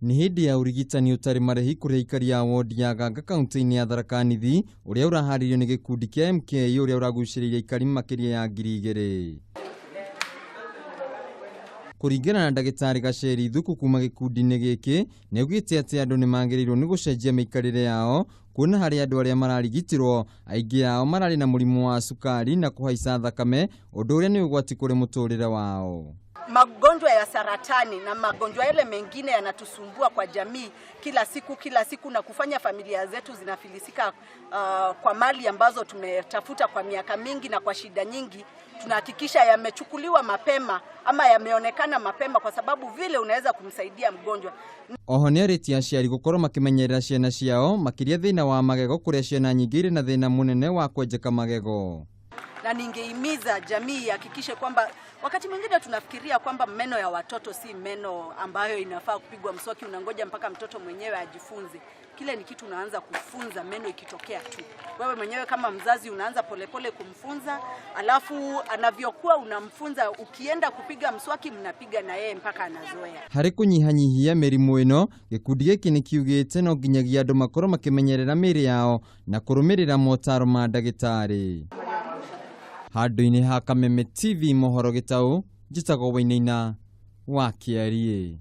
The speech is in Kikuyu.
Nĩ hĩndĩ ya ũrigitani ũtarĩ marĩhi kũrĩ aikari a wodi ya Ganga kaunti-inĩ ya Tharaka Nithi, ũrĩa ũraharĩirio nĩ gĩkundi kĩa MK, ũrĩa ũragucĩrĩirie aikari makĩria ya 2000. Kũringana na ndagĩtarĩ Gaceri Thuku kuma gĩkundi-inĩ gĩkĩ, nĩ augĩte atĩ andũ nĩ magĩrĩirwo nĩ gũcenjia mĩikarĩre yao, kuona harĩ andũ arĩa mararigitirwo aingĩ ao mararĩ na mũrimũ wa cukari na kũhaica thakame, ũndũ ũrĩa nĩ ũgwati kũrĩ mũtũrĩre wao. Magonjwa ya saratani na magonjwa yale mengine yanatusumbua kwa jamii kila siku kila siku, na kufanya familia zetu zinafilisika kwa mali ambazo tumetafuta kwa miaka mingi na kwa shida nyingi. Tunahakikisha yamechukuliwa mapema ama yameonekana mapema, kwa sababu vile unaweza kumsaidia mgonjwa. Oho nĩ arĩtie aciari gũkorwo makĩmenyerera ciana ciao, makĩria thĩna wa magego, kũrĩa ciana nyingĩ irĩ na thĩna mũnene wa kwenjeka magego. Na ningehimiza jamii ihakikishe kwamba wakati mwingine tunafikiria kwamba meno ya watoto si meno ambayo inafaa kupigwa mswaki, unangoja mpaka mtoto mwenyewe ajifunze. Kile ni kitu unaanza kufunza meno ikitokea tu. Wewe mwenyewe kama mzazi unaanza polepole kumfunza, alafu anavyokuwa unamfunza, ukienda kupiga mswaki mnapiga na yeye mpaka anazoea. Harĩ kũnyihanyihia mĩrimũ ĩno, gĩkundi gĩkĩ nĩ kiugĩte no nginyagia andũ makorwo makĩmenyerera mĩĩrĩ yao na kũrũmĩrĩra motaro ma ndagĩtarĩ. Handũ-inĩ ha Kameme TV mohoro gĩtaũ, njĩtagwo Wainaina wa Kĩariĩ.